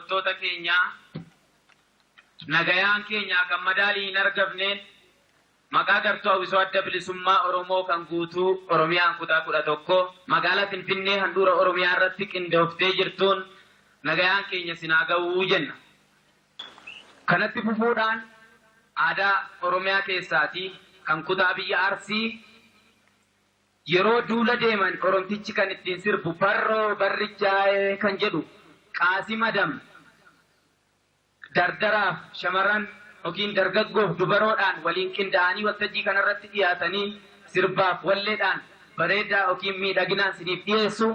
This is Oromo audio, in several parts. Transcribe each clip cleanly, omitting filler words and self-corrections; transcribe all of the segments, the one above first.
Hordoftoota keenyaa, nagayaan keenyaa kan madaalii hin argamneen maqaa gartuu hawwisoo Adda Bilisummaa Oromoo kan guutuu Oromiyaan kutaa 11 magaalaa Finfinnee handhuura Oromiyaa irratti qindooftee jirtuun nagayaan keenya isin haa ga'uu jenna. Kanatti fufuudhaan aadaa Oromiyaa keessaatii kan kutaa biyya Arsii yeroo duula deeman Oromtichi kan ittiin sirbu barroo barrichaa'ee kan jedhu Qaasim Adam dardaraaf shamarran yookiin dargaggoof dubaroodhaan waliin qindaa'anii waltajjii kanarratti dhiyaatanii sirbaaf walleedhaan bareedaa yookiin miidhaginaan siniif dhiyeessu.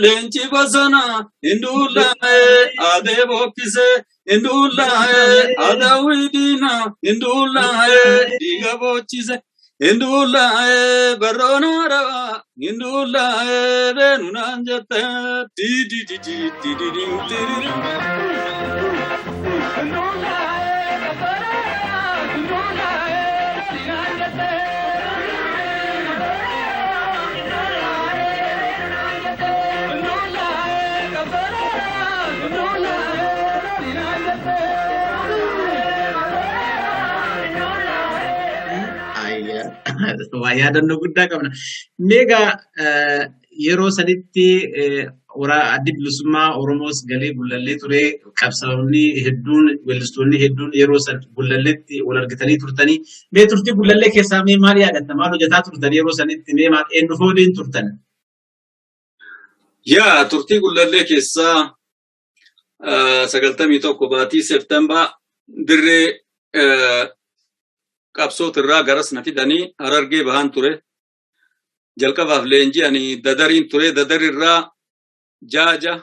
Leenci bosona, induulaa'ee adee bokkisee. Hindullaa'ee adawwii diinaa hindullaa'ee dhiiga boochise hindullaa'ee barroon haarawaa hindullaa'ee beenu naan jette diidii. Waa yaadannoo guddaa qabna. Meegaa yeroo sanitti addi bilisummaa Oromoos galee Gullallee ture. Qabsaa'onni hedduun, weellistoonni hedduun yeroo san Gullalleetti wal argitanii turtanii. Mee turtii Gullallee keessaa mee maal yaadatta? Maal hojjetaa turtan yeroo sanitti? Mee maal eenyu fooliin turtan? Yaa, turtii Gullallee keessaa 91 baatii Seeptembaa dirree qabsootirraa garas na fidanii Harargee bahaan ture. Jalqabaaf leenjii ani Dadariin ture. Dadarirraa Jaaja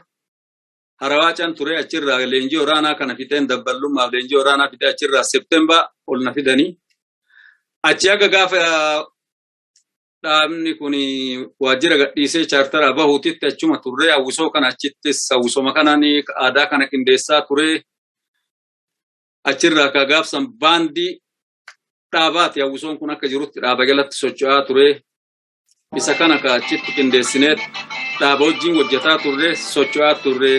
Harawaacan ture. Achirraa leenjii waraanaa kana fixeen dabballummaaf leenjii waraanaa fixee achirraa Seeptembaa ol na fidanii. Achi haga gaafa dhaabni kun waajjira gadhiisee chaartaraa bahuutitti achuma turre. Hawwisoo kana achittis hawwisoma kanaan aadaa kana qindeessaa ture. Achirraa ka gaafsan baandii dhaabaati, hawwisoon kun akka jirutti dhaaba jalatti socho'aa ture. Isa kana ka achitti qindeessinee dhaaba wajjin hojjetaa turre, socho'aa turre.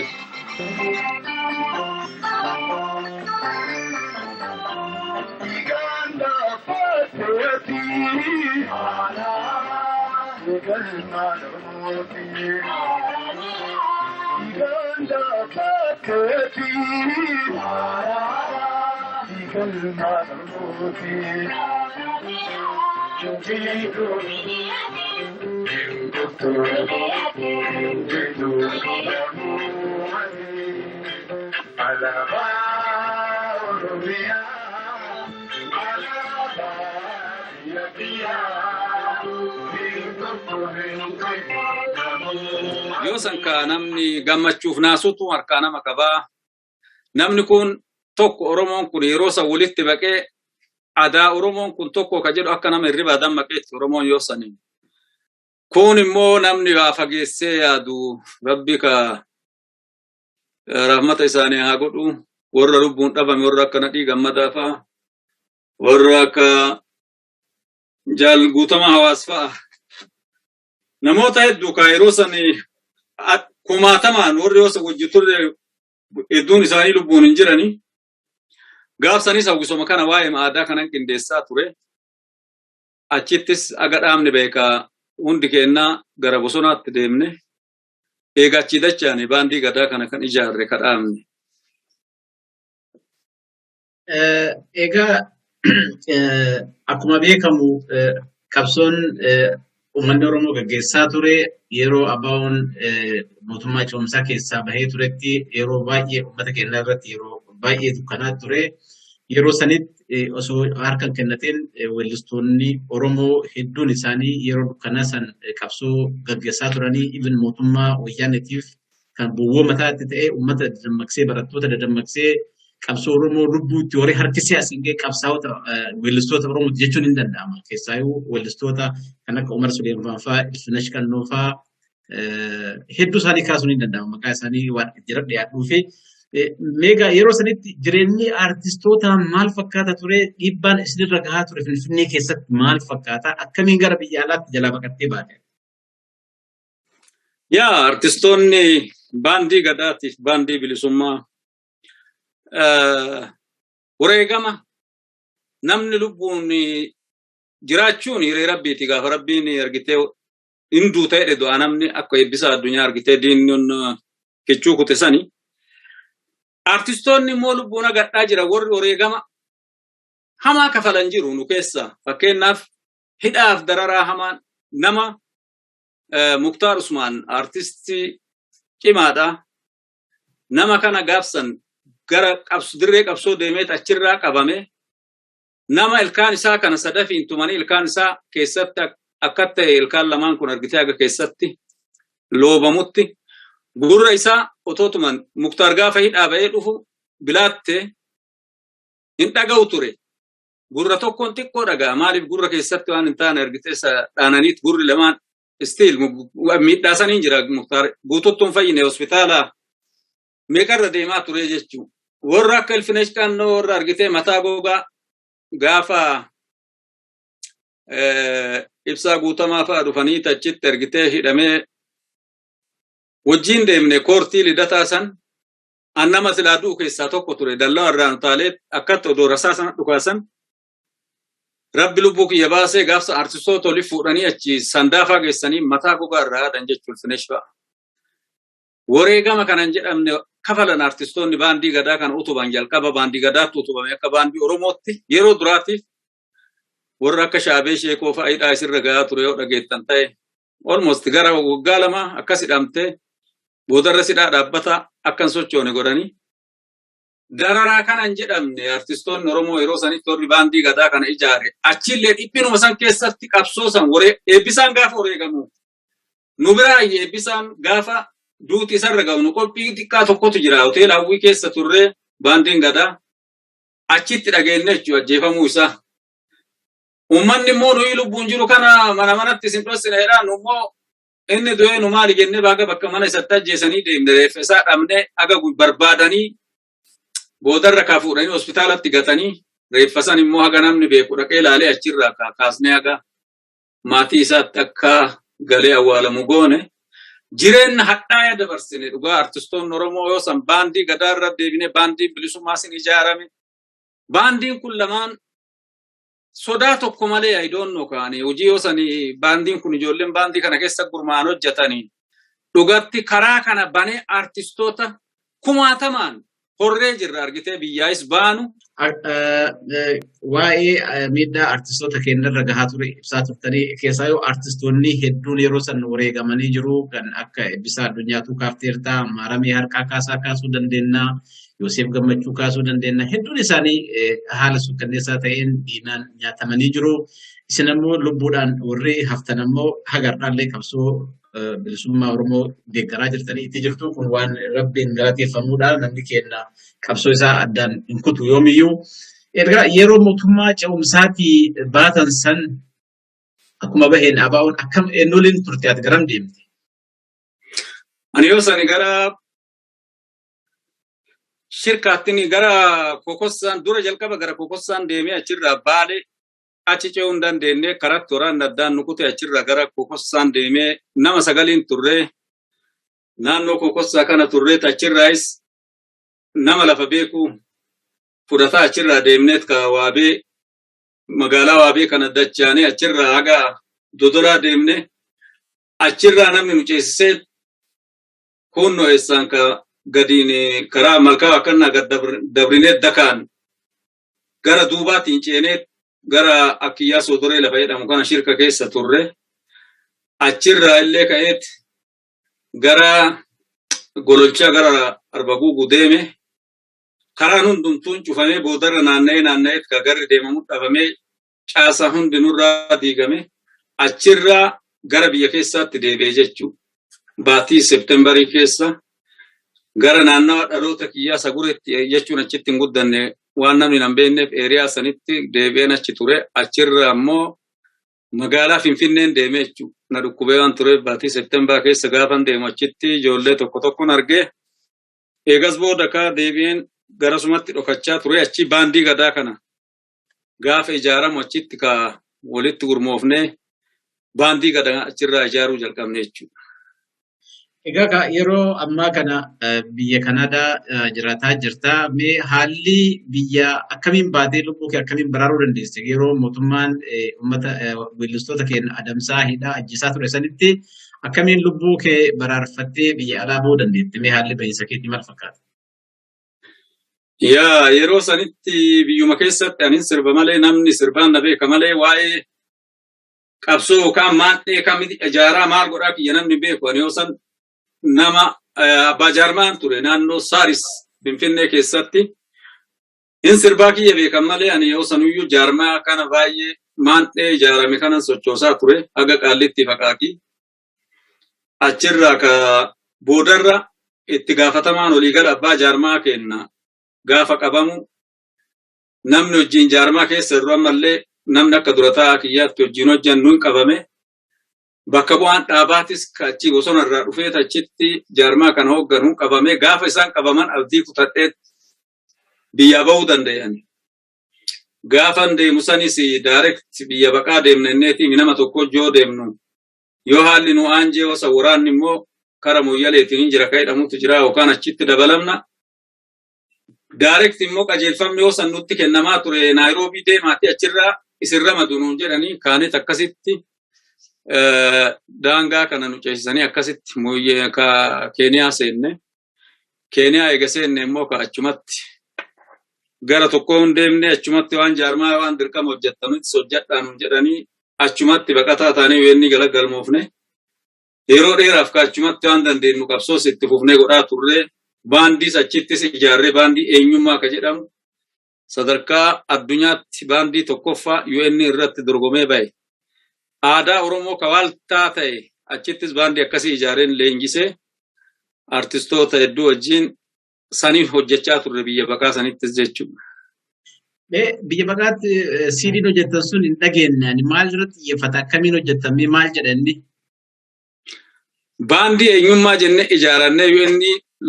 Yoo san ka namni gammachuuf naasutu harkaa nama qabaa. Namni kun tokko, Oromoon kun yeroo san walitti baqee aadaa Oromoon kun tokko ka jedhu akka nama hirribaa dammaqeetti Oromoon yoo saniin. Kun immoo namni waa fageessee yaadu, Rabbi ka rahmata isaanii haa godhu, warra lubbuun dhabame, warra akka Nadhii Gammadaa fa'a, warra akka Jaal Guutamaa Hawaas fa'a. Namoota hedduu ka yeroo san kumaatamaan warri yoo san wajji turre hedduun isaanii lubbuun hin jirani. Gaaf sanis hawwisoma kana waa'ee aadaa kanan qindeessaa ture. Achittis aga dhaabni beekaa hundi kennaa gara bosonaatti deemne. Eega achii dachaane baandii gadaa kana kan ijaarre ka dhaabne. Egaa akkuma beekamu qabsoon uummanni Oromoo gaggeessaa ture yeroo ABO'n mootummaa ce'umsaa keessaa bahee turetti yeroo baay'ee uummata keenya irratti yeroo baay'ee dukkanaa ture. Yeroo sanitti osoo harka hin kennatin weellistoonni Oromoo hedduun isaanii yeroo dukkanaa san qabsoo gaggeessaa turanii, even mootummaa Wayyaanetiif kan bowwoo mataatti ta'e, uummata dadammaqsee, barattoota dadammaqsee, qabsoo Oromoo lubbuu itti horee harkisee asiin ga'e qabsaa'ota weellistoota Oromooti jechuun hin danda'ama. Keessaayyuu weellistoota kan akka Umar Suleeman fa'aa, Ilfinash Qannoo fa'aa hedduu isaanii kaasuun hin danda'ama. Maqaa isaanii waan jira dhiyaadhuu fi meegaa yeroo sanitti jireenyi aartistoota maal fakkaata ture? Dhiibbaan isinirra gahaa ture Finfinnee keessatti maal fakkaata? Akkamiin gara biyya alaatti jalaa baqattee baate? Yaa, artistoonni baandii gadaatiif baandii bilisummaa wareegama namni lubbuun jiraachuun hiree Rabbiiti, gaafa Rabbiin argitee hinduu ta'e du'a, namni akka eebbisa addunyaa argitee diinni kichuu kute sani. Artistoonni immoo lubbuun agadhaa jira, warri wareegama hamaa kafalan jiru nu keessa. Fakkeenyaaf hidhaaf dararaa hamaan nama Muktaar Usmaan artistii cimaadha. Nama kana gaafsan gara dirree qabsoo deemeet achirraa qabame, nama ilkaan isaa kana sadafiin tumanii ilkaan isaa keessatti akka ta'e ilkaan lamaan kun argitee haga keessatti loobamutti gurra isaa otoo tuman. Muktaar gaafa hidhaa ba'ee dhufu Bilaatte hin dhaga'u ture. Gurra tokkoon xiqqoo dhaga'a. Maaliif gurra keessatti waan hin taane argitee dhaananiit gurri lamaan still miidhaa saniin jira Muktaar. Guututtu hin fayyine, hospitaala meeqarra deemaa ture jechuu. Warra akka Ilfinesh Qannoo, warra argitee mataa gogaa, gaafa Ibsaa Guutamaa fa'a dhufanii achitti argitee hidhamee wajjiin deemne koortii Lidataa san. An nama silaa du'u keessaa tokko ture. Dallaa irraan utaalee akkatti odoo rasaa sana dhukaasan Rabbi lubbuu kiyya baasee. Gaafsa artistoota oli fuudhanii achi Sandaafaa geessanii mataa gogaa irraa haadan jechuun Ilfinesh fa'a. Wareegama kanan jedhamne kafalan artistoonni baandii Gadaa kana utuban. Jalqaba baandii Gadaatti utubame akka baandii Oromootti yeroo duraatiif. Warra akka Shaabee Sheekoo fa'a hidhaa isirra gahaa ture yoo dhageettan ta'e, almost gara waggaa 2 akkas hidhamtee boodarra sidhaa dhaabbata akkan sochoone godhanii. Dararaa kanan jedhamne artistoonni Oromoo yeroo sanitti warri baandii Gadaa kana ijaare achillee dhiphinuma san keessatti qabsoo san waree. Eebbisaan gaafa wareegamu nu biraa, Eebbisaan gaafa duuti isarra ga'u nu qophii xiqqaa tokkotu jira, hoteela Hawwii keessa turree baandiin Gadaa achitti dhageenye jechuudha ajjeefamuu isaa. Uummanni immoo nuyi lubbuun jiru kana mana manatti isin dhossina jedhaa, nu immoo inni du'ee nu maali jennee baga bakka mana isatti ajjeesanii deemne. Reeffa isaa dhabnee aga barbaadanii boodarra kaa fuudhanii hospitaalatti gatanii, reeffa san immoo haga namni beeku dhaqee ilaalee achirraa kaasnee haga maatii isaatti akka galee awwaalamu goone. Jireenya hadhaaya dabarsine dhugaa artistoonni Oromoo yoo san baandii Gadaa irra deebine, baandiin bilisummaa sin ijaarame. Baandiin kun lamaan sodaa tokko malee, I don't know, kaanii hojii yoo sani baandiin kun ijoolleen baandii kana keessa gurmaa'an hojjetanii dhugatti karaa kana banee artistoota kumaatamaan horree jirra argitee biyyaayis baanu. Waa'ee miidhaa artistoota keenyarra gahaa ture ibsaa turtanii, keessaa yoo artistoonni hedduun yeroo san wareegamanii jiru, kan akka Eebbisaa Addunyaatu kaafteertaa, Maaramee Harqaa kaasaa kaasuu dandeenya, Yoosef Gammachuu kaasuu dandeenya. Hedduun isaanii haala suukkanneessaa ta'een diinaan nyaatamanii jiru. Isin ammoo lubbuudhaan warri haftan ammoo hagarraallee qabsoo bilisummaa Oromoo deeggaraa jirtanii itti jirtu. Kun waan Rabbiin galateeffamuudha. Namni keenya qabsoo isaa addaan hin kutu yoomiyyuu. Erga yeroo mootummaa ce'umsaatii baatan san akkuma baheen ABO'n akkam eenyuliin turte, ati garam deemte? Ani yoo sani gara shirkaattiin gara Kokossaan, dura jalqaba gara Kokossaan deemee achirraa Baalee achi ce'uu hin dandeenye. Karatti waraanni addaan nu kute. Achirraa gara Kokossaan deemee nama sagaliin turree, naannoo Kokossaa kana turree, achirraayis nama lafa beeku fudhataa achirraa deemneet ka Waabee, magaalaa Waabee kana dachaanee, achirraa haga Dodolaa deemne. Achirraa namni nu ceesisee kunnoo eessaan ka gadiin karaa malkaa akkannaa gad dabrinee dakaan gara duubaatiin ceenee gara Akkiyyaa Soodoree lafa jedhamu kana shirka keessa turre. Achirraa illee ka'eet gara Gololchaa, gara Arbaguugu deeme. Karaan hundumtuun cufamee boodarra naanna'ee naanna'eet ka garri deemamu dhabamee, caasaa hundinurraa diigame. Achirraa gara biyya keessaatti deebi'e jechuu, baatii Seeptembarii keessa gara naannawa dhaloota kiyyaa Saguretti jechuun achitti hin guddanne, waan namni hin beekneef area sanitti deebi'een achi ture. Achirra ammoo magaalaa Finfinneen deemee jechuudha. Na dhukkubee waan tureef baatii Seeptembar keessa gaafan deemu achitti ijoollee tokko tokkon argee, eegas booda kaa deebi'een garasumatti dhokachaa ture. Achi baandii Gadaa kana gaafa ijaaramu achitti kaa walitti gurmoofnee baandii Gadaa achirraa ijaaruu jalqabne jechuudha. Egaa yeroo ammaa kana biyya Kanaadaa jiraataa jirta. Mee haalli biyya akkamiin baatee lubbuu kee akkamiin baraaruu dandeesse? Yeroo mootummaan uummata weellistoota keenya adamsaa, hidhaa, ajjeesaa ture sanitti akkamiin lubbuu kee baraarfattee biyya alaa bahuu dandeette? Mee haalli bahiinsa keetii maal fakkaata? Yaa, yeroo sanitti biyyuma keessatti anin sirba malee, namni sirbaan na beeka malee, waa'ee qabsoo yookaan maadhee kamiti ijaaraa maal godhaa kiyya namni beeku. Ani yoo san nama abbaa jaarmaan ture naannoo Saaris Finfinnee keessatti. Hin sirbaa kiyya beekan malee, ani yoo sanuyyuu jaarmaa kana baay'ee maandhee ijaarame kanan sochoosaa ture haga Qaallitti faqaaqii. Achirraa ka boodarra itti gaafatamaan waliigala abbaa jaarmaa kenna. Gaafa qabamu namni wajjin jaarmaa keessa jiru ammallee namni akka dura taa'aa kiyyaatti wajjin hojjannu hin qabame. Bakka bu'aan dhaabaatis achi bosona irraa dhufee achitti jaarmaa kana hoogganu hin qabame. Gaafa isaan qabaman abdii kutadhee biyyaa bahuu danda'an. Gaafan deemu sanis direct biyya baqaa deemna inneeti nama tokko yoo deemnu, yoo haalli nu aanjee osa waraanni immoo kara Moyyaleetiin hin jira ka jedhamutu jira, yookaan achitti dabalamna. Direct immoo qajeelfamni yoo san nutti kennamaa ture, Naayiroobii deemaati achirraa isin ramadu nuun jedhanii, kaanet akkasitti daangaa kana nu ceesisanii akkasitti ka Keeniyaa seenne. Keeniyaa eega seenne immoo ka achumatti gara tokko hin deemne, achumatti waan jaarmaa waan dirqama hojjettanutti hojjedhaa nuun jedhanii, achumatti baqataa taanee UN gala galmoofne. Yeroo dheeraaf ka achumatti waan dandeenyu qabsoos itti fufnee godhaa turre. Baandiis achittis ijaarree, baandii eenyummaa ka jedhamu sadarkaa addunyaatti baandii tokkoffaa UN irratti dorgomee bahe. Aadaa Oromoo ka waaltaa ta'e achittis baandii akkasii ijaareen leenjisee, artistoota hedduu wajjin saniin hojjechaa turre biyya baqaa sanittis jechuudha. Biyya baqaatti CD'n hojjettan sun hin dhageenye. Maal irratti xiyyeeffata? Akkamiin hojjettan? Maal jedha inni? Baandii eenyummaa jennee ijaarannee UN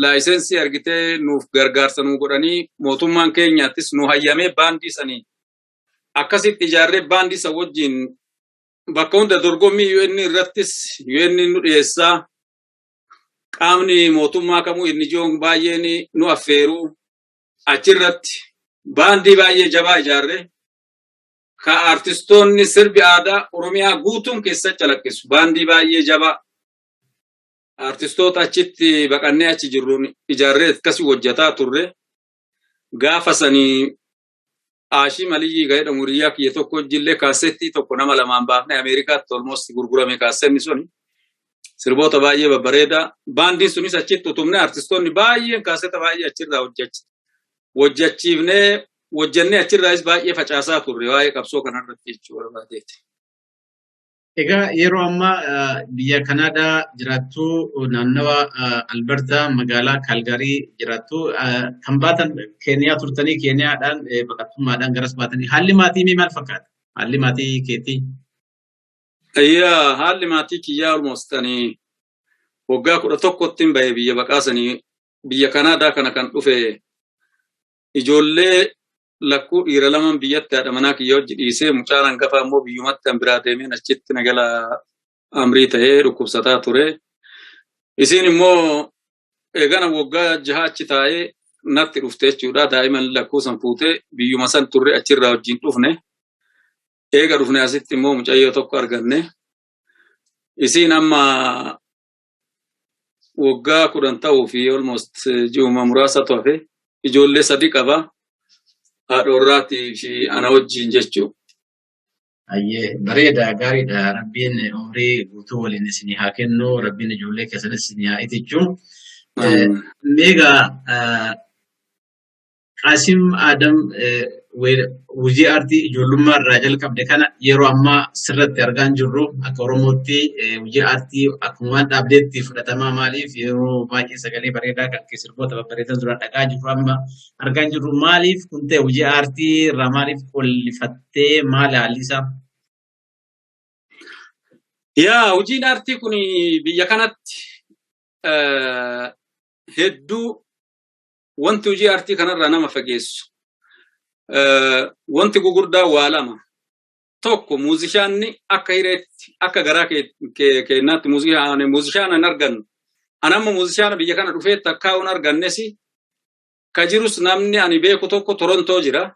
laayisensii argitee nuuf gargaarsa nu godhanii, mootummaan keenyaattis nu hayyamee, baandii sanii akkasitti ijaarree, baandii san wajjin bakka hunda dorgommii UN irrattis UN nu dhiyeessaa, qaamni mootummaa kamuu inni ijoon baay'een nu affeeruu, achirratti baandii baay'ee jabaa ijaarree, ka artistoonni sirbi aadaa Oromiyaa guutuun keessa calaqqisu, baandii baay'ee jabaa artistoota achitti baqannee achi jirruun ijaarree akkasii hojjetaa turre. Gaafa sanii Aashii Maliyyii ka jedhamu hiriyaa kiyya tokko wajjillee kaasettii tokko nama lamaan baafnee Ameerikaatti almost gurgurame kaassetni suni. Sirboota baay'ee babbareedaa. Baandiin sunis achitti utumne, artistoonni baay'een kaaseta baay'ee achirraa hojjechiifnee hojjennee achirraayis baay'ee facaasaa turre waa'ee qabsoo kanarratti jechuu barbaadeeti. Egaa yeroo ammaa biyya Kanaadaa jiraattu, naannawa Albertaa magaalaa Kaalgaarii jiraattu. Kan baatan Keeniyaa turtanii, Keeniyaadhaan baqattummaadhaan garas baatanii, haalli maatii mee maal fakkaata? Haalli maatii keetii? Ayyaa, haalli maatii kiyyaa almost ani waggaa 11tti hin bahe biyya baqaasanii. Biyya Kanaadaa kana kan dhufe ijoollee lakkuu dhiira laman biyyatti haadha manaa kiyya hojii dhiisee, mucaan hangafaa immoo biyyumatti kan biraa deemeen achitti nagala amrii ta'ee dhukkubsataa ture. Isiin immoo eegana waggaa 6 achi taa'ee natti dhufte jechuudha. Daa'iman lakkuu san fuutee biyyuma san turre, achirraa wajjin dhufne. Eega dhufne asitti immoo mucayyoo tokko arganne. Isiin amma waggaa 10 ta'uu fi almost ji'uma muraasatu hafe. Ijoollee sadi qaba. Haadha warraatii fi ana wajjin jechuudha. Ayyee, bareeda, gaariidha. Rabbiin umrii guutuu waliin isinii haa kennu. Rabbiin ijoollee keessanis isinii haa itichu. Meegaa Qaasim Adam, hojii aartii ijoollummaa irraa jalqabde kana yeroo ammaa sirratti argaa hin jirru. Akka Oromootti hojii aartii akkuma waan dhaabdeetti fudhatamaa. Maaliif yeroo baay'ee sagalee bareedaa kan kee, sirboota babbareedan duraan dhagaa jirru amma argaa hin jirru. Maaliif kun ta'e? Hojii aartii irraa maaliif qollifattee? Maali haalli isaa? Yaa, hojiin aartii kun biyya kanatti hedduu wanti hojii aartii kanarraa nama fageessu wanti gugurdaa waa lama. Tokko, muuzishaanni akka hireetti akka garaa keenyaatti muuzishaana hin argannu. Ani amma muuzishaana biyya kana dhufee takkaa hin argannes, ka jirus namni ani beeku tokko Torontoo jira.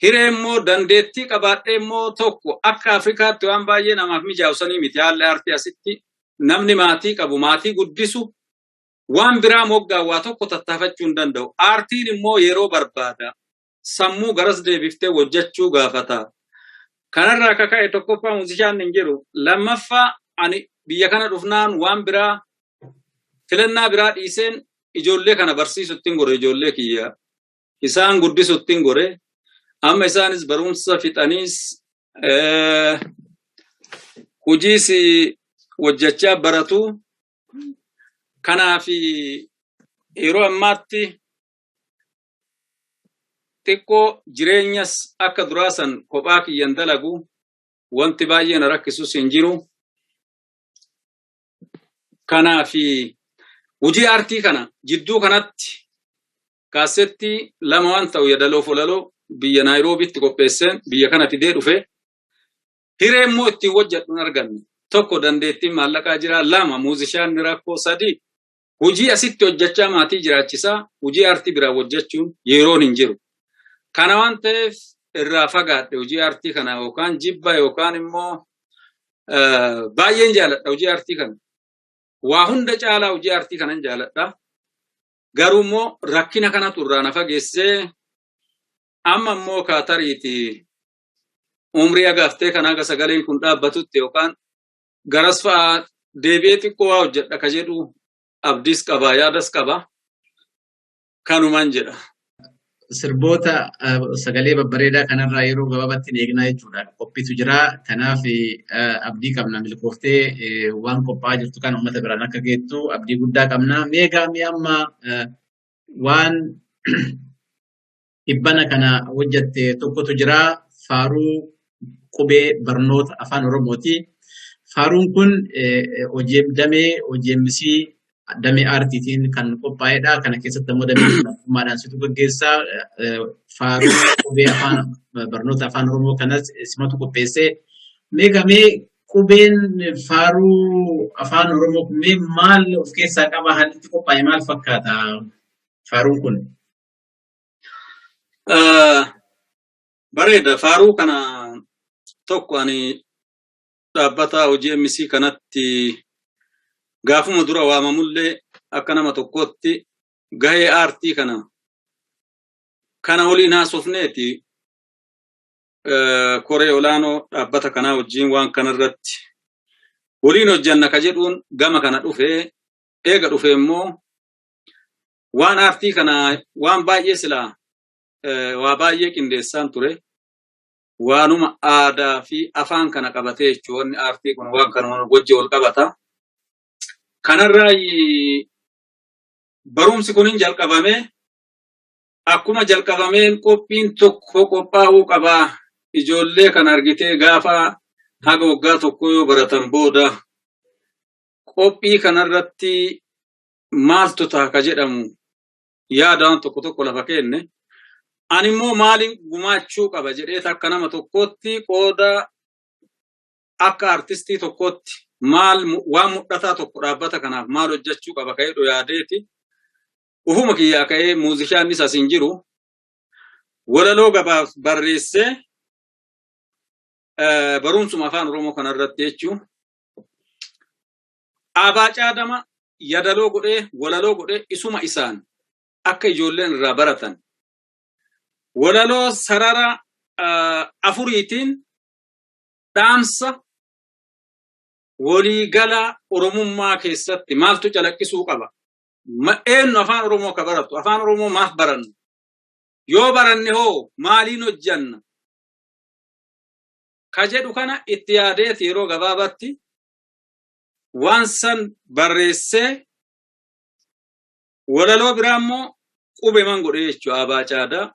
Hiree immoo dandeettii qabaadhee immoo tokko akka Afrikaatti waan baay'ee namaaf mijaa'u sanii miti haalli aartii asitti. Namni maatii qabu, maatii guddisu, waan biraa moggaa waa tokko tattaafachuu hin danda'u. Aartiin immoo yeroo barbaada. Sammuu garas deebiftee hojjechuu gaafata. Kanarraa akka ka'e tokkoffaa muuzishaan hin jiru. Lammaffaa, ani biyya kana dhufnaan waan biraa filannaa biraa dhiiseen ijoollee kana barsiisutti hin gore, ijoollee kiyya. Isaan guddisutti hin gore. Amma isaanis barumsa fixaniis hojiis hojjechaa baratu. Kanaaf yeroo ammaatti Xiqqoo jireenyas akka duraa san kophaa kiyyan dalagu, wanti baay'ee na rakkisus hin jiru. Kanaafi hojii aartii kana jidduu kanatti kaasetti lama waan ta'u yadaloof walaloo biyya Naayiroobitti qopheesseen biyya kana fidee dhufe. Hiree immoo ittiin hojjedhu hin arganne. Tokko, dandeettiin maallaqaa jira. Lama, muuzishaan rakkoo. Sadi, hojii asitti hojjechaa maatii jiraachisaa hojii aartii biraa hojjechuun yeroon hin jiru. Kana waan ta'eef irraa fagaadhe hojii aartii kana, yookaan jibba yookaan immoo baay'een jaaladha hojii aartii kana. Waa hunda caalaa hojii aartii kanan jaaladha. Garuu immoo rakkina kanatu irraa na fageessee. Amma immoo kaatariiti umrii agaaftee kan haga sagaleen kun dhaabbatutti yookaan garas fa'aa deebi'ee xiqqoo waa hojjedha ka jedhu abdiis qaba, yaadas qaba, kanumaan jedha. Sirboota sagalee babbareedaa kanarraa yeroo gabaabaatti ni eegnaa jechuudha. Qophiitu jira. Kanaaf abdii qabna, milkooftee waan qophaa'aa jirtu kan uummata biraan akka geettu abdii guddaa qabna. Mee egaa mee amma waan dhibbana kana hojjatte tokkotu jira. Faaruu qubee barnoota Afaan Oromooti. Faaruun kun hojii damee OGMC damee aartiitiin kan qophaa'edha. Kana keessatti immoo damee ogummaadhaan situ gaggeessaa. Faaruu qubee afaan barnoota Afaan Oromoo kanas simatu qopheessee. Mee gamee qubeen faaruu Afaan Oromoo kun mee maal of keessaa qaba? Haalli itti qophaa'e maal fakkaata faaruun kun? Bareeda. Faaruu kana tokko ani dhaabbata OGMC kanatti gaafuma dura waamamullee akka nama tokkootti gahee aartii kana waliin haasofneeti koree olaanoo dhaabbata kanaa wajjin waan kanarratti waliin hojjanna ka jedhuun gama kana dhufee. Eega dhufe immoo waan aartii kana waan baay'ee silaa waa baay'ee qindeessaan ture. Waanuma aadaa fi afaan kana qabatee jechuun wanni aartii kun waan kana wajji wal qabata. Kanarraa barumsi kun hin jalqabame. Akkuma jalqabameen qophiin tokko qophaa'uu qabaa. Ijoollee kana argitee gaafa haga waggaa tokko yoo baratan booda qophii kanarratti maaltu ta'a ka jedhamu yaada waan tokko tokko lafa kenne. Ani immoo maaliin gumaachuu qaba jedhee akka nama tokkootti, qooda akka artistii tokkootti maal waan mul'ataa tokko dhaabbata kanaaf maal hojjechuu qaba ka jedhu yaadeeti. Ufuma kiyyaa ka'ee, muuzishaannis as hin jiru. Walaloo gabaaf barreessee barumsuma Afaan Oromoo kanarratti jechuun abaa caadama yadaloo godhee, walaloo godhee, isuma isaan akka ijoolleen irraa baratan walaloo sarara afuriitiin dhaamsa waliigala Oromummaa keessatti maaltu calaqqisuu qaba? Eenyu Afaan Oromoo ka baratu? Afaan Oromoo maaf barannu? Yoo baranne hoo maaliin hojjanna? Ka jedhu kana itti yaadeeti yeroo gabaabaatti waan san barreessee, walaloo biraa immoo qubeman godhee jechuudha. Abaa caadaa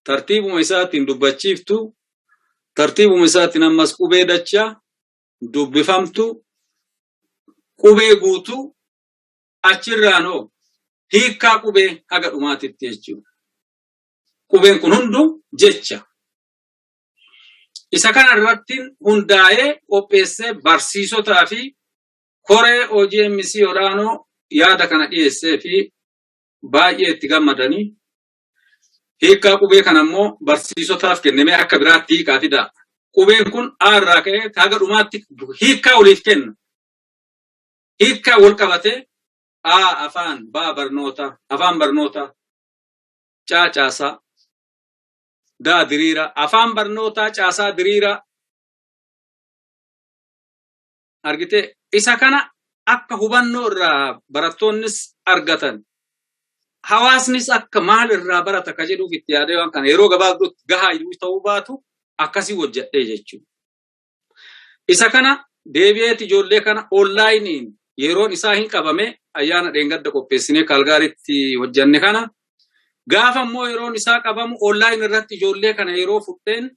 tartiibuma isaatiin dubbachiiftu, tartiibuma isaatiin ammas qubee dachaa dubbifamtu, qubee guutuu, achirraan hoo hiikkaa qubee haga dhumaatitti jechuudha. Qubeen kun hundu jecha. Isa kana irratti hundaa'ee qopheessee barsiisotaa fi koree OGMC olaanoo yaada kana dhiyeessee fi baay'ee itti gammadanii, hiikkaa qubee kana immoo barsiisotaaf kennamee akka biraatti hiikaa fidaa. Qubeen kun A irraa ka'ee haga dhumaatti hiikkaa waliif kenna. Hiikkaa wal qabatee A afaan, B barnoota, afaan barnoota, C caasaa, D diriira, afaan barnootaa caasaa diriiraa. Argitee, isa kana akka hubannoo irraa barattoonnis argatan, hawaasnis akka maal irraa barata ka jedhuuf itti yaadee waan kana yeroo gabaabduutti gahaa ta'uu baatu akkasii hojjedhee jechuudha. Isa kana deebi'eeti ijoollee kana onlaayiniin yeroon isaa hin qabame ayyaana dheengadda qopheessinee Kaalgaaritti hojjenne kana. Gaafa immoo yeroon isaa qabamu online irratti ijoollee kana yeroo fudheen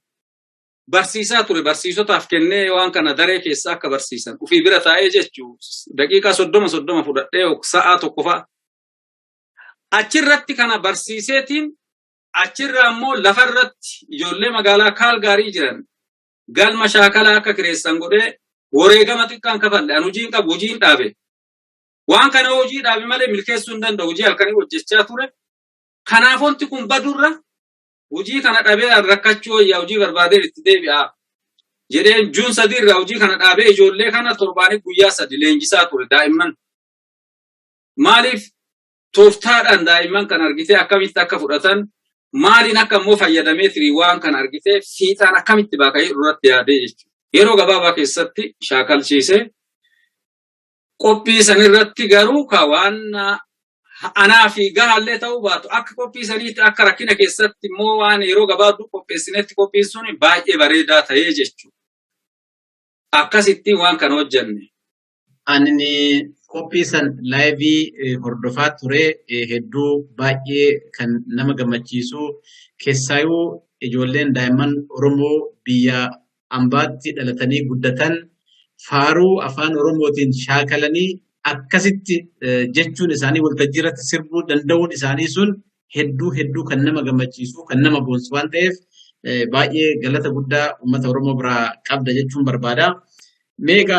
barsiisaa ture, barsiisotaaf kennee waan kana daree keessa akka barsiisan ufii bira taa'ee jechuu, daqiiqaa 30 30 fudhadhee sa'aa 1 fa'a. Achirratti kana barsiiseetiin, achirra ammoo lafarratti ijoollee magaalaa Kaalgaarii jiran galma shaakalaa akka kireessan godhee, wareegama xiqqaan kafalle. An hojiin qabu, hojiin dhaabe. Waan kana hojii dhaabe malee milkeessuu hin danda'u, hojii halkanii hojjechaa ture. Kanaaf wanti kun badurra hojii kana dhabee an rakkachuu wayyaa, hojii barbaadeen itti deebi'a jedheen June 3 irraa hojii kana dhaabee ijoollee kana torbaanii guyyaa 3 leenjisaa ture daa'imman. Maaliif tooftaadhaan daa'imman kan argitee akkamitti akka fudhatan, maaliin akka immoo fayyadamee tirii waan kana argitee fiixaan akkamitti baaka irratti yaadee jechuudha. Yeroo gabaabaa keessatti shaakalchiisee qophii sanirratti garuu ka waan anaa fi gahaallee ta'uu baatu, akka qophii saniitti akka rakkina keessatti immoo waan yeroo gabaabduu qopheessinetti qophiin sun baay'ee bareedaa ta'ee jechuudha. Akkasitti waan kana hojjenne. Ani qophii san live hordofaa ture. Hedduu baay'ee kan nama gammachiisu, keessaayuu ijoolleen daa'imman Oromoo biyya ambaatti dhalatanii guddatan faaruu afaan Oromootiin shaakalanii akkasitti jechuun isaanii, waltajjii irratti sirbuu danda'uun isaanii sun hedduu hedduu kan nama gammachiisu, kan nama boonsu waan ta'eef, baay'ee galata guddaa uummata Oromoo biraa qabda jechuun barbaada. Meeqa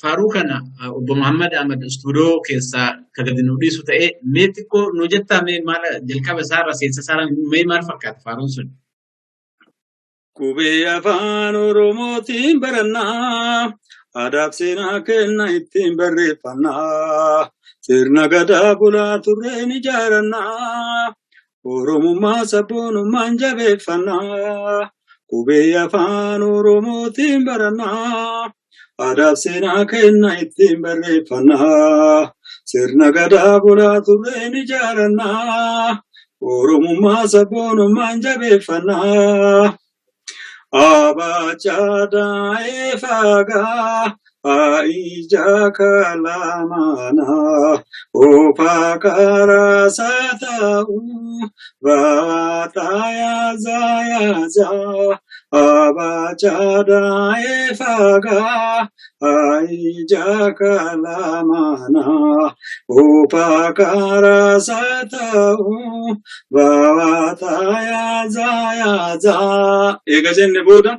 faaruu kana obbo Muhammad Ahmad istuudiyoo keessaa ka gadi nu dhiisu ta'ee, mee xiqqoo nu jettaa? Mee maal jalqaba isaarra, seensa isaarra mee maal fakkaata faaruun sun? Qubee afaan Oromootiin barannaa, aadaaf seenaa kenna ittiin barreeffannaa, sirna gadaa bulaa turreen ijaarannaa, Oromummaa sabboonummaan jabeeffannaa. Qubee afaan Oromootiin barannaa, aadaaf seenaa kenna ittiin barreeffannaa, sirna gadaa bulaa turreen ijaarannaa, Oromummaa sabboonummaan jabeeffannaa. Abacada efaga aija kalamana opakara satau vataya zayaza. Abacada efaga aija kalamana opakara satau vataya zayaza. Eega jenne booda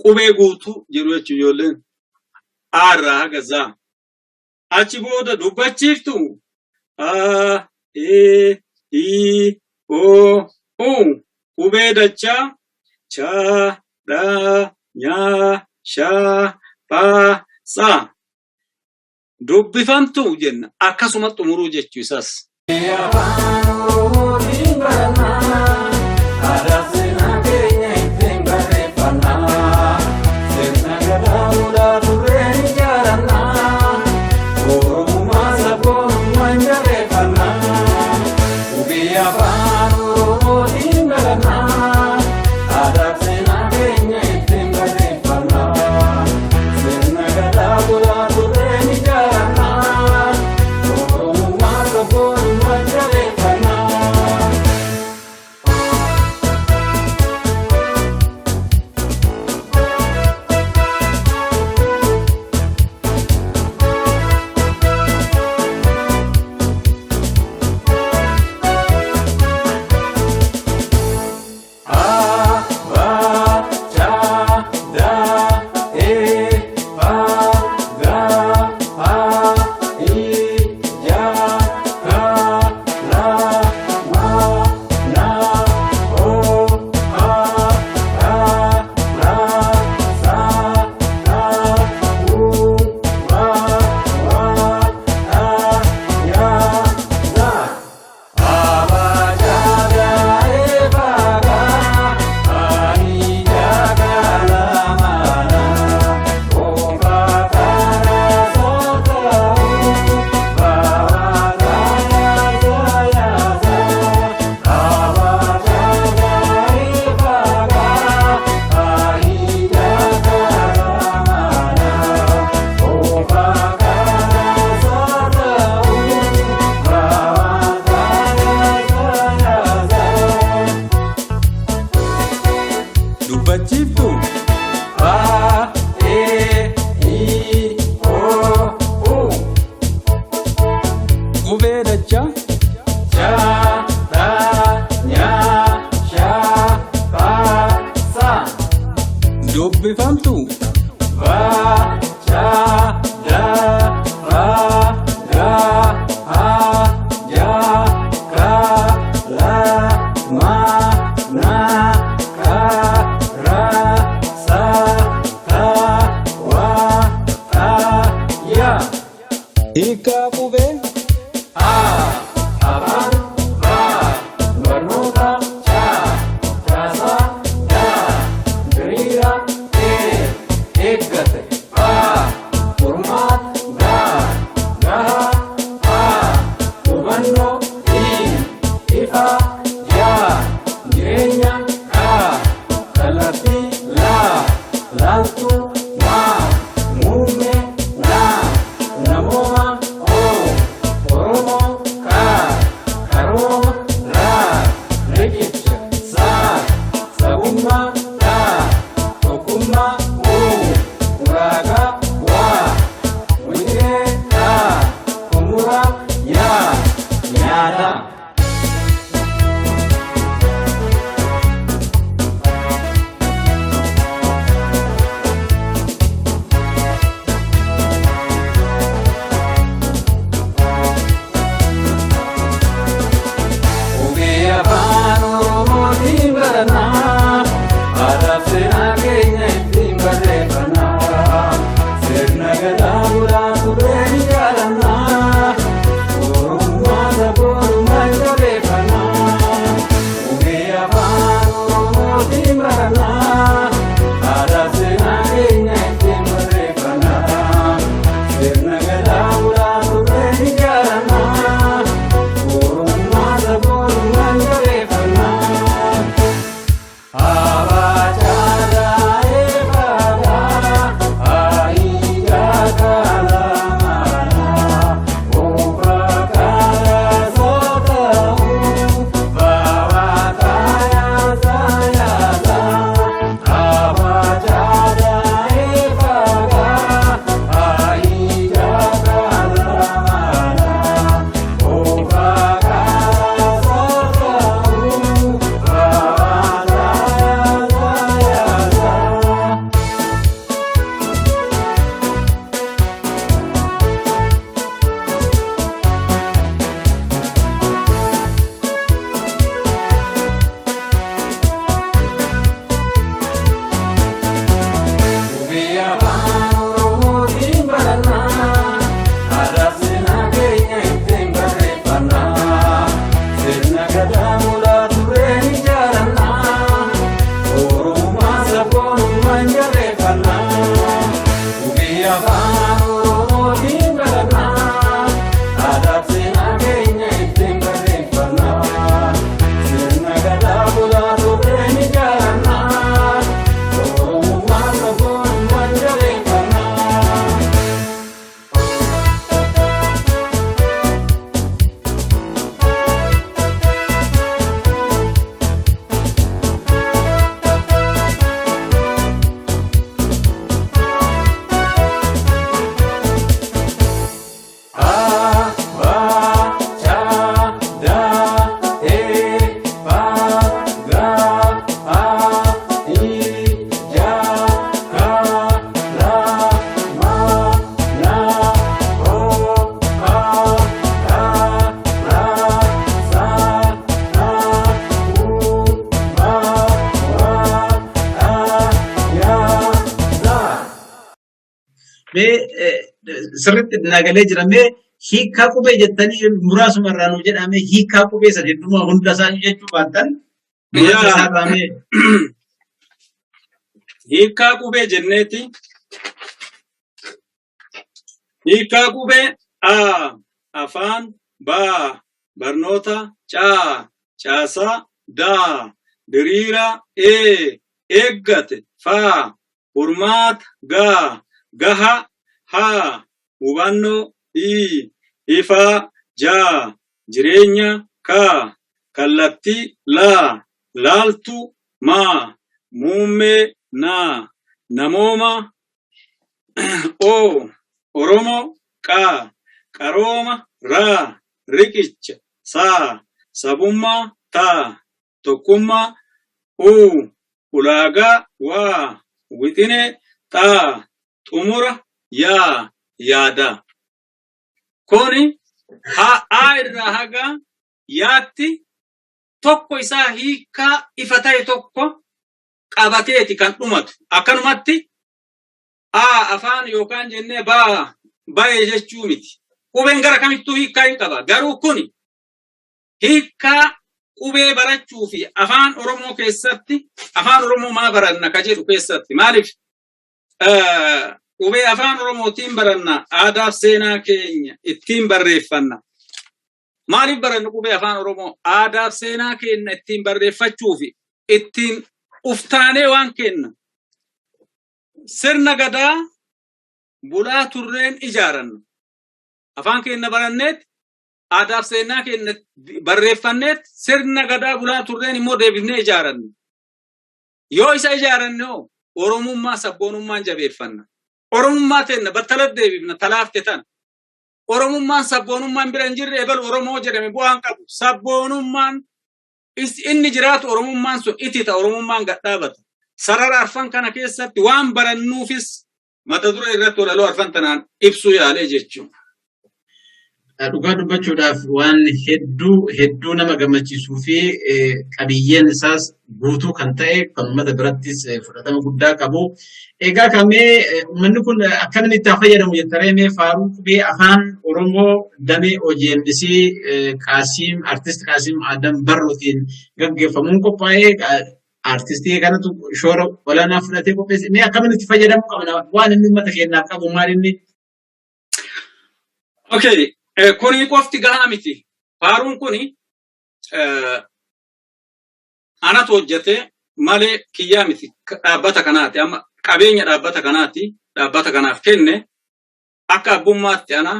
qubee guutuu jedhu jechuun ijoolleen aarraa haga zaa. Achi booda dubbachiiftu a, e, i, o, u, qubee dachaa cha, dha, nya, sha, pha, sa dubbifamtu jenna, akkasuma xumuruu jechuu isaas. Afaan Oromootiin barannaa, aadaa seenaa keenya ittiin barreeffannaa, sirna gadaa bulaa turreen ijaarannaa, Oromummaa sabboonummaan jabeeffannaa. Qubee afaan Oromootiin barannaa, aadaa seenaa keenya ittiin barreeffannaa, sirna gadaa bulaa turreen ijaarannaa, Oromummaa sabboonummaan jabeeffannaa. Qubee dachaa. Cha, ta, nya, sha, pa, sa. Dubbifamtuu. Ba, cha, da, ra, ga, ha, ja, ka, la, ma, na, ka, ra, sa, ta, wa, ta, ya. Hiikkaa qubee. A, afaan, ba, barnoota, cha, caasaa, da, diriira, e, eeggate, ba, furmaata, ga, gaha, ha, hubannoo, i, ifa, ya, jireenya, ka, kallattii, la, laaltuu, ma, muummee, na, namooma, o, Oromoo, ka, karooma, ra, riqicha, sa, sabummaa, ta, tokkummaa, u, ulaagaa, wa, wixinee, ta, xumura, ya, nyaata. Qubee afaan Oromootiin barannaa, aadaa fi seenaa keenya ittiin barreeffannaa. Sirna gadaa bulaa turre ni jaalannaa, Oromummaa sabboonummaa jabeeffannaa. Qubee afaan Oromootiin barannaa, aadaa fi seenaa keenya ittiin barreeffannaa. Sirna gadaa bulaa turre ni jaalannaa, Oromummaa sabboonummaa jabeeffannaa. Qubee afaan Oromootiin barannaa, aadaa fi seenaa keenya ittiin barreeffannaa. Sirna gadaa bulaa turre ni jaalannaa, Oromummaa sabboonummaan jabeeffannaa. Qubee afaan Oromootiin barannaa, aadaa fi seenaa keenya ittiin barreeffannaa. Sirna gadaa bulaa turre ni jaalannaa, Oromummaa sabboonummaan jabeeffannaa. A, ba, cha, da, e, pa, ga, a, i, ja, ka, la, ma, na, o, a, ka, ra, sa, na, u, ma, wa, a, ya, za. Mee sirriitti nagalee jira. Mee hiikkaa qubee jettanii muraasuma irraa nuu jedhame hiikkaa qubee isa jedhuma hunda isaa jechuu baattan muraasa Yaa. isaa irraa mee Hiikkaa qubee jenneeti. Hiikkaa qubee A, afaan, B, barnoota, C, caasaa, D, diriira, E, eeggate, F, furmaata, G, gaha, H, hubannoo, I, ifa, J, jireenya, K, kallattii, L, laaltu, M, muummee, N, namooma, O, Oromoo, Q, qarooma, R, riqicha, saa, sabummaa, taa, tokkummaa, uu, ulaagaa, waa, wixinee, xaa, xumura, yaa, yaada. Kuni haa irraa haga yaatti tokko isaa hiikkaa ifa ta'e tokko qabateeti kan dhumatu. Akkanumatti A afaan yookaan jennee ba baye jechuu miti. Qubeen gara kamittuu hiikkaa hin qaba. Garuu kuni hiikkaa qubee barachuu fi afaan Oromoo keessatti afaan Oromoo maa baranna ka jedhu keessatti maaliif qubee afaan Oromootiin baranna aadaaf seenaa keenya ittiin barreeffanna. Maaliif barannu qubee afaan Oromoo aadaaf seenaa keenya ittiin barreeffachuu fi ittiin uftaanee waan kenna. Sirna gadaa bulaa turreen ijaaranna. Afaan keenya baranneet aadaaf seenaa keenya barreeffanneet sirna gadaa bulaa turreen immoo deebifnee ijaaranna. Yoo isa ijaaranne hoo Oromummaa sabboonummaan jabeeffanna. Oromummaa teenna battalat deebifna talaafte tana. Oromummaan sabboonummaan bira hin jirre ebal Oromoo jedhame bu'aan qabu. Sabboonummaan inni jiraatu Oromummaan sun itita Oromummaan gad dhaabata. Sarara arfan kana keessatti waan barannuufis mata duree irratti walaloo arfan tanaan ibsuu yaalee jechuudha. Dhugaa dubbachuudhaaf waan hedduu hedduu nama gammachiisuu fi qabiyyeen isaas guutuu kan ta'e kan uummata birattis fudhatama guddaa qabu. Egaa kamee uummanni kun akkamiin itti haa fayyadamu jettaree mee faaruu qubee afaan Oromoo damee OGMC Qaasiim Artist Qaasiim Adam Barruutiin gaggeeffamuun qophaa'ee artistii kanatu shoora olaanaa fudhatee qopheesse. Mee akkamiin itti fayyadamuu qabna? Waan inni uummata keenyaaf qabu maal inni? Okay, kuni qofti gahaa miti. Faaruun kuni anatu hojjete malee kiyyaa miti. Dhaabbata kanaati. Amma qabeenya dhaabbata kanaati. Dhaabbata kanaaf kenne akka abbummaatti ana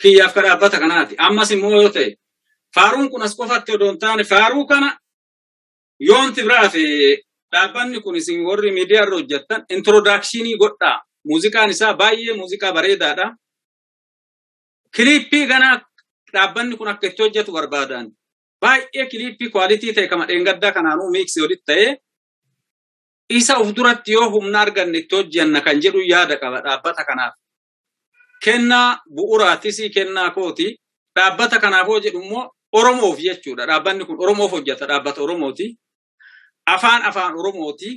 kiyyaaf ka dhaabbata kanaati. Ammas immoo yoo ta'e faaruun kun as qofatti odoo hin taane faaruu kana yoonti biraa fi dhaabbanni kun isin warri miidiyaa irra hojjettan introduction godhaa. Muuziqaan isaa baay'ee muuziqaa bareedaadha. Kiliippii kana dhaabbanni kun akka itti hojjetu barbaadan. Baay'ee kiliippii quality ta'e kama dheengaddaa kanaanuu mix walitti ta'ee isa of duratti yoo humna arganne itti hojjenna kan jedhu yaada qaba dhaabbata kanaaf. Kennaa bu'uraatis kennaa kooti. Dhaabbata kanaaf hoo jedhu immoo Oromoof jechuudha. Dhaabbanni kun Oromoof hojjeta dhaabbata Oromooti. Afaan afaan Oromooti.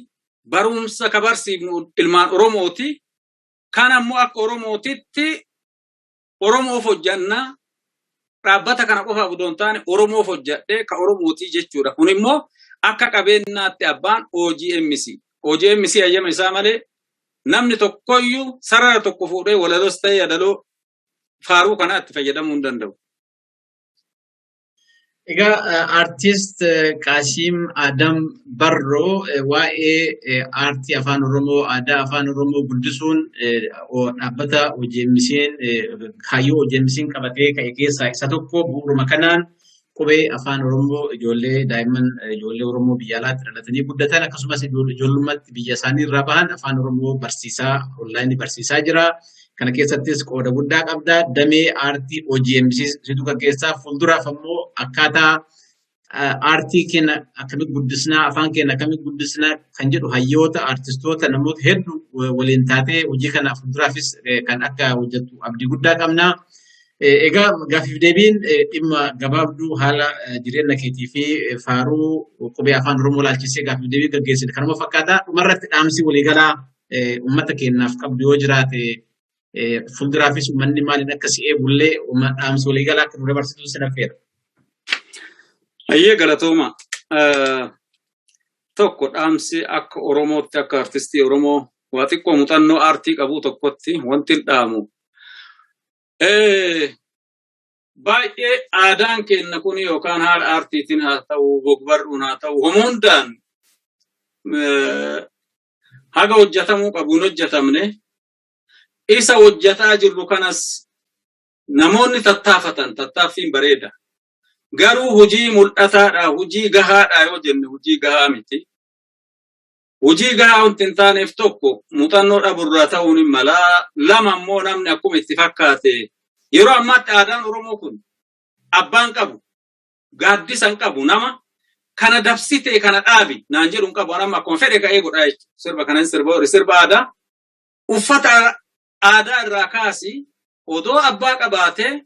Barumsa ka barsiifnu ilmaan Oromooti. Kan ammoo akka Oromootitti Oromoof hojjanna. Dhaabbata kana qofaaf odoo hin taane Oromoof hojjadhee ka Oromootii jechuudha. Kun immoo akka qabeenyaatti abbaan OGMC. OGMC hayyama isaa malee namni tokkoyyuu sarara tokko fuudhee walaloos ta'e yaadaloo faaruu kanaa itti fayyadamuu hin danda'u. Egaa aartist Qaasiim Adam Barroo waa'ee aartii afaan Oromoo, aadaa afaan Oromoo guddisuun dhaabbata OGMC'n kaayyoo OGMC'n qabatee ka'e keessaa isa tokko. Bu'uuruma kanaan qubee afaan Oromoo ijoollee daa'imman ijoollee Oromoo biyya alaatti dhalatanii guddatan akkasumas ijoollummaatti biyya isaanii irraa bahan afaan Oromoo barsiisaa onlaayinii barsiisaa jira. Kana keessattis qooda guddaa qabda. Damee aartii OGMC situ gaggeessaa. Fuulduraaf ammoo akkaataa aartii keenya akkamitti guddisnaa, afaan keenya akkamitti guddisnaa kan jedhu hayyoota, aartistoota, namoota hedduu waliin taatee hojii kana fuulduraafis kan akka hojjettu abdii guddaa qabna. Egaa gaaffiif deebiin dhimma gabaabduu haala jireenya keetii fi faaruu qubee afaan Oromoo laalchisee gaaffiif deebii gaggeessine kanuma fakkaata. Dhumarratti dhaamsi waliigalaa uummata keenyaaf qabdu yoo jiraate fuulduraafis uummanni maaliin akka si eegullee dhaamsa waliigalaa akka nu dabarsitu sin affeera. Ayyee galatooma. Tokko dhaamsi akka Oromootti akka artistii Oromoo waa xiqqoo muuxannoo aartii qabu tokkotti wanti hin dhaamu. Baay'ee aadaan keenya kun yookaan haala aartiitiin haa ta'u, gogbarruun haa ta'u, homoondaan haga hojjetamuu qabu hin hojjetamne. Isa hojjetaa jirru kanas namoonni tattaafatan tattaaffiin bareeda. Garuu hojii mul'ataadha, hojii gahaadha yoo jenne hojii gahaa miti. Hojii gahaa wanti hin taaneef tokko muuxannoo dhaburraa ta'uun hin malaa. Lama immoo namni akkuma itti fakkaate yeroo ammaatti aadaan Oromoo kun Abbaan qabu, gaaddisa hin qabu, nama kana dabsitee kana dhaabi naan jedhu hin qabu. Anamma akkuma fedhe ka'ee godhaa jechuudha. Sirba kanan sirba horii sirba aadaa. Uffata aadaa irraa kaasi odoo abbaa qabaatee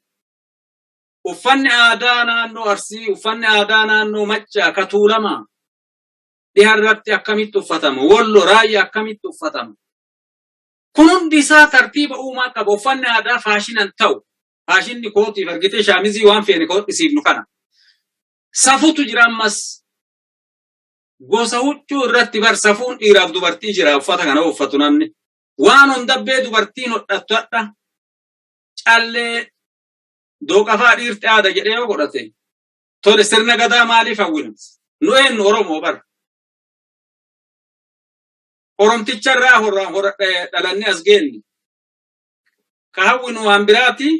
uffanni aadaa naannoo Arsii, uffanni aadaa naannoo Maccaa, ka Tuulamaa dhiha irratti akkamitti uffatama, Wollo Raayyaa akkamitti uffatama. Kun hundi isaa tartiiba uumaa qaba. Uffanni aadaa faashina hin ta'u. Faashinni kootiif argitee shaamizii waan feene hodhisiifnu kana. Safutu jira ammas. Gosa huccuu irratti bar safuun dhiiraaf dubartii jira uffata kana uffatu namni. Waan hundabbee dubartiin hodhattu hadha callee dooqafaa dhiirti aada jedhee yoo godhate tole sirna gadaa maaliif hawwina? Nu eenyu Oromoo bar. Oromticha irraa dhalannee as geenne. Ka hawwinu waan biraati,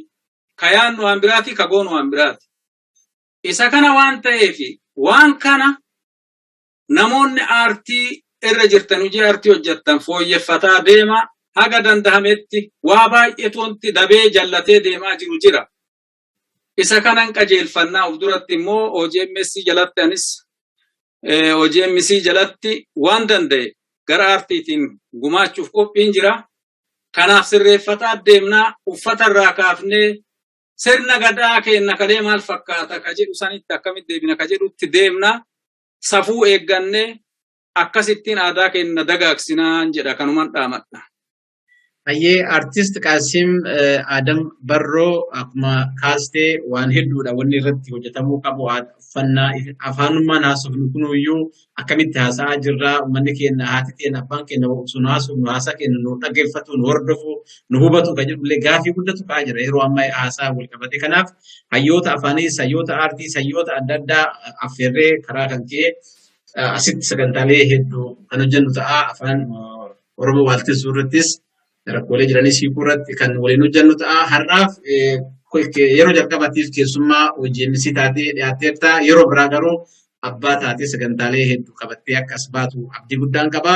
ka yaannu waan biraati, ka goonu waan biraati. Isa kana waan ta'eef waan kana namoonni aartii irra jirtan hojii aartii hojjettan fooyyeffataa deema haga dandahametti waa baay'eetu wanti dabee jallatee deemaa jiru jira. Isa kanan qajeelfannaa of duratti immoo OGMS jalatti anis OGMC jalatti waan danda'e gara aartiitiin gumaachuuf qophiin jira. Kanaaf sirreeffataa deemnaa uffata irraa kaafnee sirna gadaa keenna kalee maal fakkaata ka jedhu sanitti akkamitti deebina ka jedhutti deemna safuu eeggannee akkasittiin aadaa keenna dagaagsinaan jedha kanuman dhaamadha. Hayyee artist Qaasim Adam Barroo akkuma kaastee waan hedduudha wanni irratti hojjetamuu qabu uffannaa afaanummaan haasofnu kunuyyuu akkamitti haasa'aa jirra uummanni keenya haati keenya abbaan keenya sun haasofnu haasaa keenya nu dhaggeeffatu nu hordofu nu hubatu kan jedhullee gaafii guddatu ka'aa jira yeroo ammaa haasaa wal qabate kanaaf hayyoota afaaniis hayyoota aartiis hayyoota adda addaa affeerree karaa kan ka'e asitti sagantaalee hedduu kan hojjennu ta'a afaan Oromoo waaltessuu irrattis rakkoolee jiranis hiikuu irratti kan waliin hojjennu ta'a. Har'aaf yeroo jalqabaatiif keessummaa OGMC taatee dhiyaatteerta. Yeroo biraa garuu abbaa taatee sagantaalee hedduu qabattee akka as baatu abdii guddaan qaba.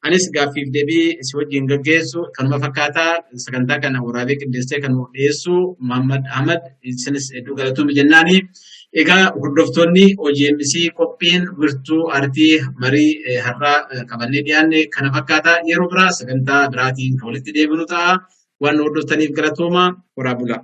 Anis gaaffiif deebii si wajjin gaggeessu kanuma fakkaataa sagantaa kana waraabee qindeessee kan nuuf dhiyeessu Muhammad Ahmad isinis hedduu galatoomi jennaani. Egaa hordoftoonni OGMC qophiin wirtuu aartii marii har'aa qabannee dhiyaanne kana fakkaata. Yeroo biraa sagantaa biraatiin kan walitti deebinu ta'a. Waan nu hordoftaniif galatooma. Horaa bulaa.